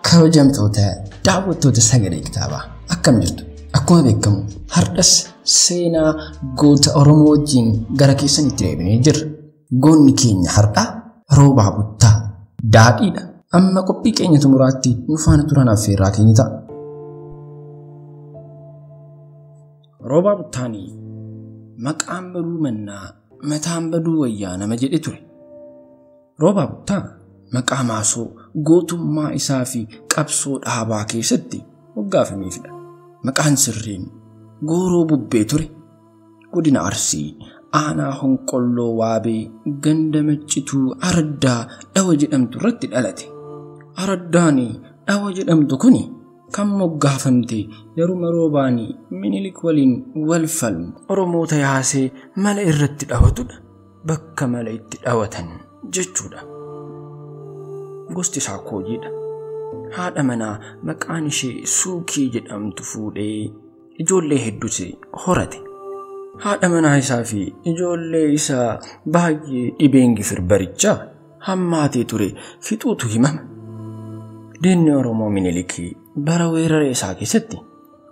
Kabajamtoota daawwattoota sagalee kitaabaa akkam jirtu? Akkuma beekamu har'as seenaa goota Oromoo wajjin gara keessanitti deebinee jirra. Goonni keenya har'aa Roobaa Buttaa Daadhiidha. Amma qophii keenya xumuraatti nu faana turan affeerraa keenya ta'a. Roobaa Buttaanii maqaan baduu mannaa mataan baduu wayyaa nama jedhe ture. Roobaa Buttaa maqaa maasoo gootummaa isaa fi qabsoo dhaabaa keessatti moggaafameefidha. Maqaan sirriin Gooroo Bubbee ture. Godina Arsii aanaa Honqolloo Waabee ganda Maccituu Araddaa Dhawa jedhamtu irratti dhalate. Araddaan Dhawa jedhamtu kuni kan moggaafamte yeruma Roobaan Minilik waliin wal falmu Oromoota yaasee mala irratti dhawatudha. Bakka mala itti dhawatan jechuudha. Gosti isaa Koojiidha. Haadha manaa maqaan ishee Suukii jedhamtu fuudhee ijoollee hedduus horate. Haadha manaa isaa fi ijoollee isaa baay'ee dhibeen gifir barichaa hammaatee ture fixuutu himama. Diinni Oromoo Minilik bara weerara isaa keessatti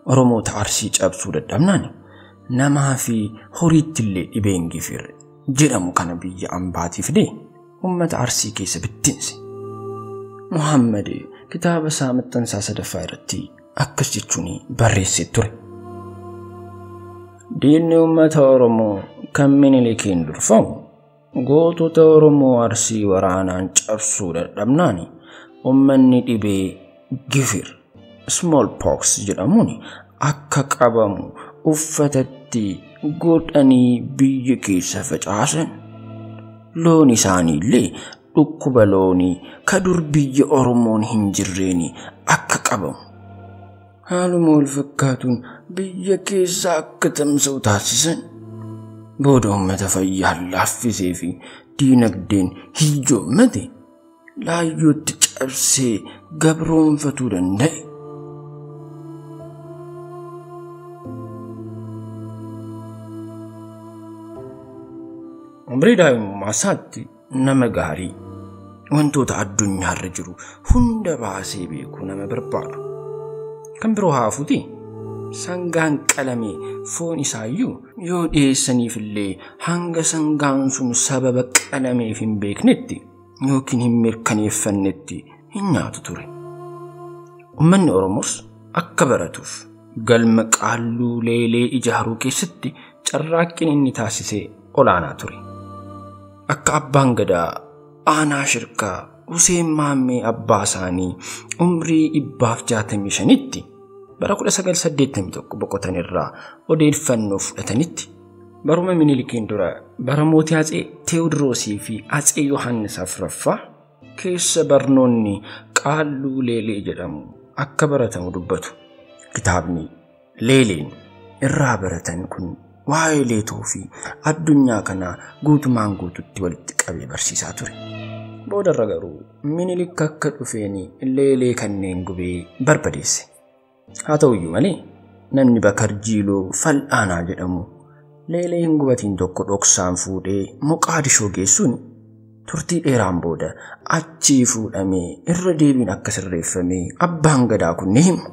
Oromoota Arsii cabsuu dadhabnaan namaa fi horiitti illee dhibeen gifir jedhamu kana biyya ambaatii fidee uummata Arsii keessa bittinse. Muhammad kitaaba isaa maxxansaa sadaffaa irratti akkas jechuun barreessee ture. Diinni uummata Oromoo kan Minilikiin durfamu gootota Oromoo Arsii waraanaan cabsuu dadhabnaan uummanni dhibee gifir smallpox jedhamuun akka qabamu uffatatti godhanii biyya keessa facaasan. Loon isaanii illee dhukkuba loonii ka dur biyya Oromoon hin jirreen akka qabamu. Haaluma wal fakkaatuun biyya keessa akka tamsa'u taasisan. Booda uummata fayyaa laaffisee fi diinagdeen hiyyoommate laayyootti cabsee gabroonfatuu danda'e. Umrii daa'imummaa isaatti nama gaarii wantoota addunyaarra jiru hunda baasee beekuu nama barbaadu. Kan biroo haafuuti sangaan qalamee foon isaayyuu yoo dhiyeessaniif illee hanga sangaan sun sababa qalameef hin beeknetti yookiin hin mirkaneeffannetti hin nyaatu ture. Uummanni Oromoos akka baratuuf galma qaalluu leelee ijaaruu keessatti carraaqqiin inni taasise olaanaa ture. Akka abbaan gadaa aanaa shirkaa Huseen Maammee abbaa isaanii umrii 165tti bara 1981 boqotan irraa odeeffannoo fudhatanitti baruma Minilikiin dura bara mootii Atsee Teewodiroosii fi Atsee Yohaannis Afuraffaa keessa barnoonni qaalluu leelee jedhamu akka baratamu dubbatu. Kitaabni leeleen irraa baratan kun waa'ee leetoo fi addunyaa kanaa guutumaan guututti walitti qabee barsiisaa ture. Boodarra garuu Minilik akka dhufeen leelee kanneen gubee barbadeesse. Haa ta'uyyuu malee namni Bakar Jiiloo Fal'aanaa jedhamu leelee hin gubatiin tokko dhoksaan fuudhee Moqaadishoo geessuun turtii dheeraan booda achii fuudhamee irra deebiin akka sirreeffamee abbaan gadaa kun ni himu.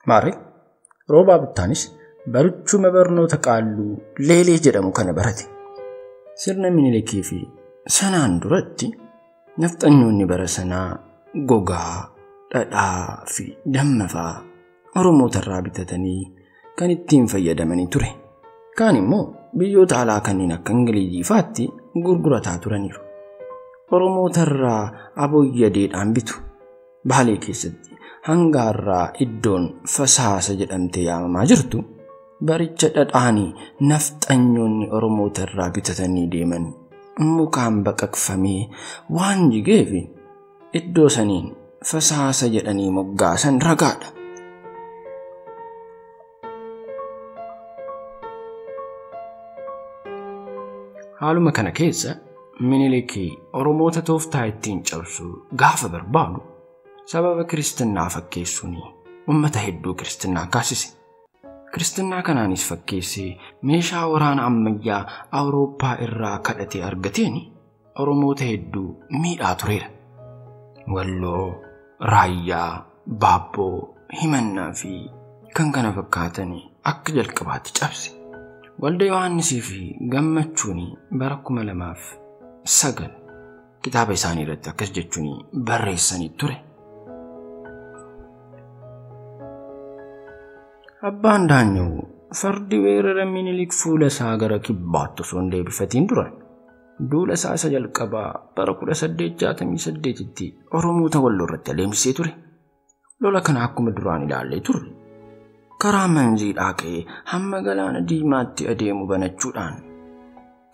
Maarree Roobaa Buttaanis barichuma barnoota qaalluu leelee jedhamu kana barate. Sirna Minilikii fi sanaan duratti nafxanyoonni bara sanaa gogaa, dhadhaa fi damma fa'aa Oromoota irraa bitatanii kan ittiin fayyadamanii ture. Kaan immoo biyyoota alaa kanneen akka Ingilizii fa'aatti gurgurataa turaniiru. Oromoota irraa aboyyadeedhaan bitu. Baalee keessatti hanga har'aa iddoon Fasaasa jedhamtee yaamamaa jirtu baricha dhadhaanii nafxanyoonni Oromoota irraa bitatanii deeman mukaan baqaqfamee waan jigeef iddoo saniin Fasaasa jedhanii moggaasan ragaadha. Haaluma kana keessa Minilik Oromoota tooftaa ittiin cabsu gaafa barbaadu sababa kiristinnaa fakkeessuun uummata hedduu kiristinnaa kaasise. Kiristinnaa kanaanis fakkeessee meeshaa waraana ammayyaa Awurooppaa irraa kadhatee argateen Oromoota hedduu miidhaa tureera. Walloo, Raayyaa, Baabboo, Himannaa fi kan kana fakkaatan akka jalqabaatti cabse. Walda Yohaannisii fi Gammachuun bara 2009 kitaaba isaanii irratti akkas jechuun barreessanii ture. Abbaan Daanyoo fardi weerara Minilik fuula isaa gara kibbaatti osoo hin deebifatiin dura duula isaa isa jalqabaa bara 1868tti Oromoota Walloo irratti adeemsisee ture. Lola kana akkuma duraan ilaallee turre karaa Manziidhaa ka'ee hamma galaana Diimaatti adeemu banachuudhaan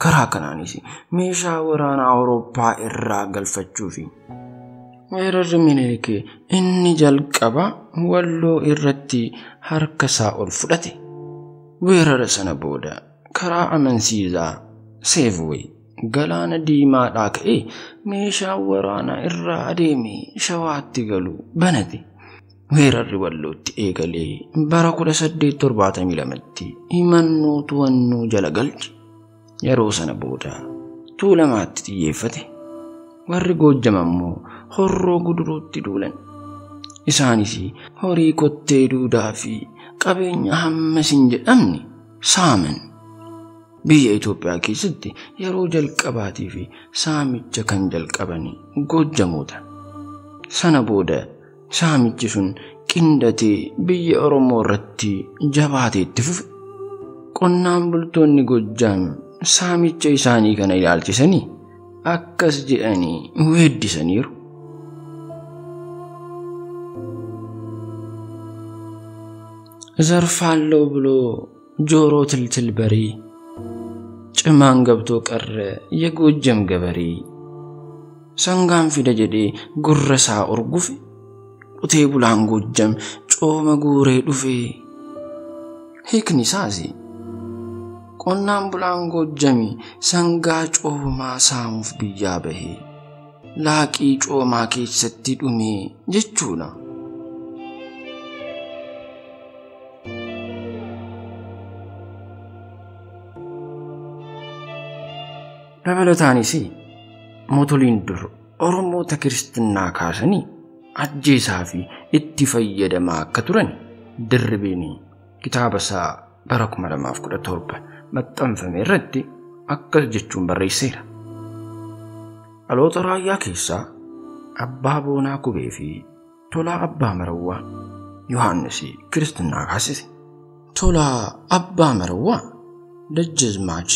karaa kanaanis meeshaa waraanaa Awurooppaa irraa galfachuufi weerarri Minilik inni jalqaba Walloo irratti harka isaa ol fudhate. Weerara sana booda karaa amansiisaa Seefwee galaana Diimaadhaa ka'ee meeshaa waraanaa irraa adeeme Shawaatti galu banate. Weerarri Wallootti eegalee bara 1872tti himannoo to'annoo jala galche. Yeroo sana booda Tuulamaatti xiyyeeffate. Warri Goojjam ammoo Horroo Guduruutti duulan. Isaanis horii kottee duudaa fi qabeenya hammas hin jedhamne saaman. Biyya Itoophiyaa keessatti yeroo jalqabaatii fi saamicha kan jalqaban Goojjamoota. Sana booda saamichi sun qindatee biyya Oromoo irratti jabaatee itti fufe. Qonnaan bultoonni Goojjam saamicha isaanii kana ilaalchisanii akkas jedhanii weeddisaniiru. ዘርፋለሁ ብሎ ጆሮ ትልትል በሬ ጭማን ገብቶ ቀረ የጎጀም ገበሬ። ሰንጋን ፊደ ጀዴ ጉረሳ ኦርጉፌ qotee bulaan Goojjam cooma guuree dhufe. Hiikni isaas qonnaan bulaan Goojjami sangaa coomaa saamuuf biyyaa bahe laaqii coomaa keessatti dhume jechuudha. Dabalataanis mootoliin dur Oromoota kiristinnaa kaasanii ajjeesaa fi itti fayyadamaa akka turan Dirribiin kitaaba isaa bara 2017 maxxanfame irratti akkas jechuun barreesseera. Dhaloota Raayyaa keessaa Abbaa Boonaa Kubee fi Tolaa Abbaa Marawwaa Yohaannis kiristinnaa kaasise. Tolaa Abbaa Marawwaa Dajjazmaach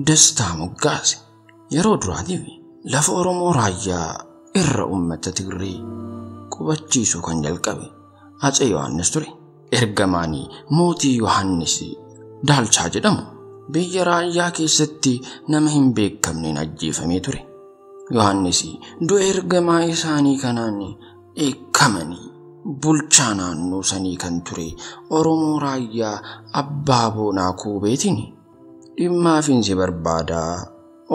Dastaa moggaase. Yeroo duraatiif lafa Oromoo Raayyaa irra uummata Tigree qubachiisuu kan jalqabe Atsee Yohaannis ture. Ergamaanii mootii Yohaannis Daalchaa jedhamu biyya Raayyaa keessatti nama hin beekamneen ajjeefamee ture. Yohaannis du'a ergamaa isaanii kanaan dheekkamanii bulchaa naannoo sanii kan ture Oromoo Raayyaa Abbaa Boonaa Kuubeetiin dhimmaa fiinsi barbaadaa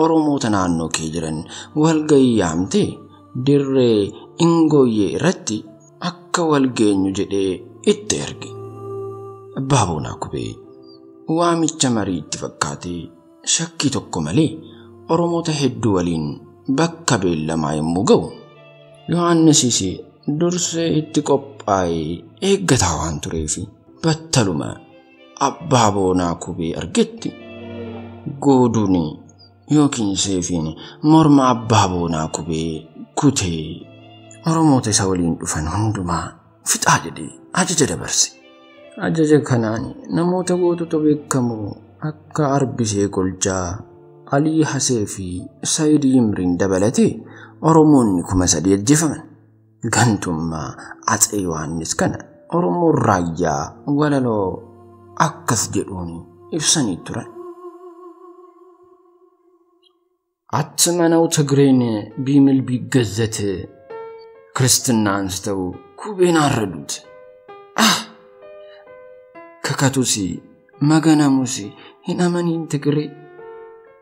Oromoota naannoo kee jiran walgayii yaamtee dirree Ingooyyee irratti akka walgeenyu jedhee itti erge. Abbaa Boonaa Kubee waamicha marii itti fakkaatee shakkii tokko malee Oromoota hedduu waliin bakka beellamaa yommuu ga'u Yohaannisis dursee itti qophaa'ee eeggataa waan tureef battaluma Abbaa Boonaa Kubee argetti gooduun yookiin seefiin morma Abbaa Boonaa Kubee kutee Oromoota isa waliin dhufan hundumaa fixaa jedhee ajaja dabarse. Ajaja kanaan namoota gootota beekamoo akka Arbisee Golchaa, Alii Hasee fi Sayid Yimriin dabalatee Oromoonni 3000 ajjeefaman. Gantummaa Atsee Yohaannis kana Oromoon Raayyaa walaloo akkas jedhuun ibsanii turan. አትመነው ትግሬን ቢምል ቢገዘት ክርስትና አንስተው ኩቤን አረዱት። ከከቱሲ መገነሙሲ ሂናመኒን ትግሬ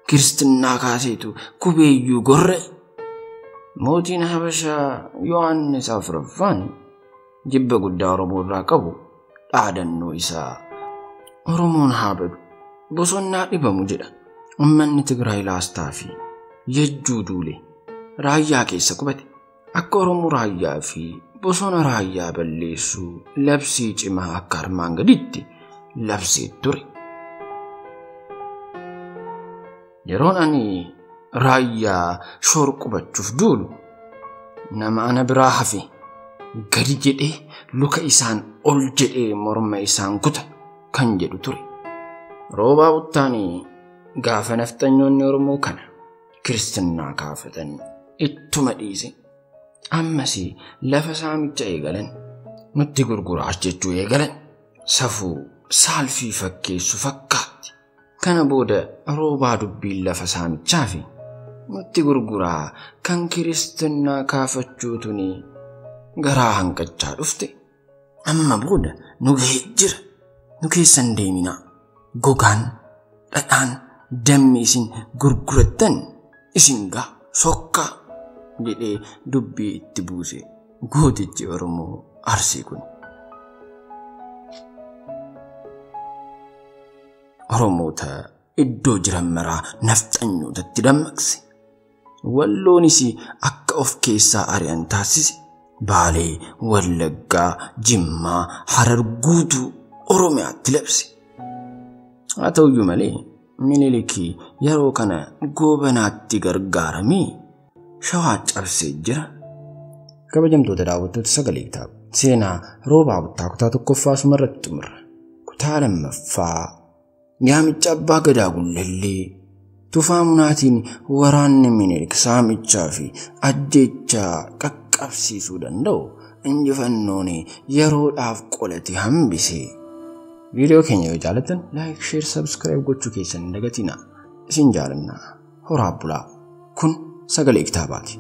ክርስትና ካሴቱ ኩቤዩ ጎረ mootiin Habashaa Yohaannis Afuraffaan jibba guddaa Oromoo irraa qabu dhaadannoo isaa Oromoon haa badu bosonnaa dhibamu jedha. Uummanni Tigraay Laastaa fi Yejjuu duule raayyaa keessa qubate. Akka Oromoo raayyaa fi bosona raayyaa balleessuu labsii cimaa akka armaan gaditti labsee ture. Yeroon ani raayyaa shoor qubachuuf duulu nama ana biraa hafe gadi jedhee luka isaan ol jedhee morma isaan kuta kan jedhu ture. Roobaa Buttaanii gaafa nafxanyoonni Oromoo kana kiristinnaa kaafatan ittuma dhiise. Ammas lafa saamicha eegalan nutti gurguraas jechuu eegalan safuu saalfii fakkeessu fakkaatti. Kana booda roobaa dubbiin lafa saamichaa fi nutti gurguraa kan kiristinnaa kaafachuutuni garaa hanqachaa dhufte. Amma booda nu gahee jira. Nu keessan deeminaa. Gogaan, dhadhaan, dammi isin gurgurattan isin gaa sokkaa jedhee dubbii itti buuse gootichi Oromoo Arsii kun. Oromoota iddoo jiran maraa nafxanyootatti dammaqse. Walloonis akka of keessaa ari'an taasise. Baalee, Wallaggaa, Jimmaa, Harar guutuu Oromiyaatti labse. Haa ta'uyyuu malee Minilik yeroo kana goobanaatti gargaaramee Shawaa cabsee jira. Kabajamtoota daawwattoota sagalee kitaaba. Seenaa Roobaa Buttaa kutaa tokkoffaa asumarratti xumurra. Kutaa lammaffaa Yaamicha Abbaa Gadaa Gullallee Tufaa Munaatiin waraanni Minilik saamichaa fi ajjeechaa qaqqabsiisuu danda'u injifannoon yeroodhaaf qolate hambise. Viidiyoo keenya yoo jaallattan like, share, subscribe gochuu keessan hin dagatinaa. Isin jaalanna. Horaa bulaa. Kun sagalee kitaabaati.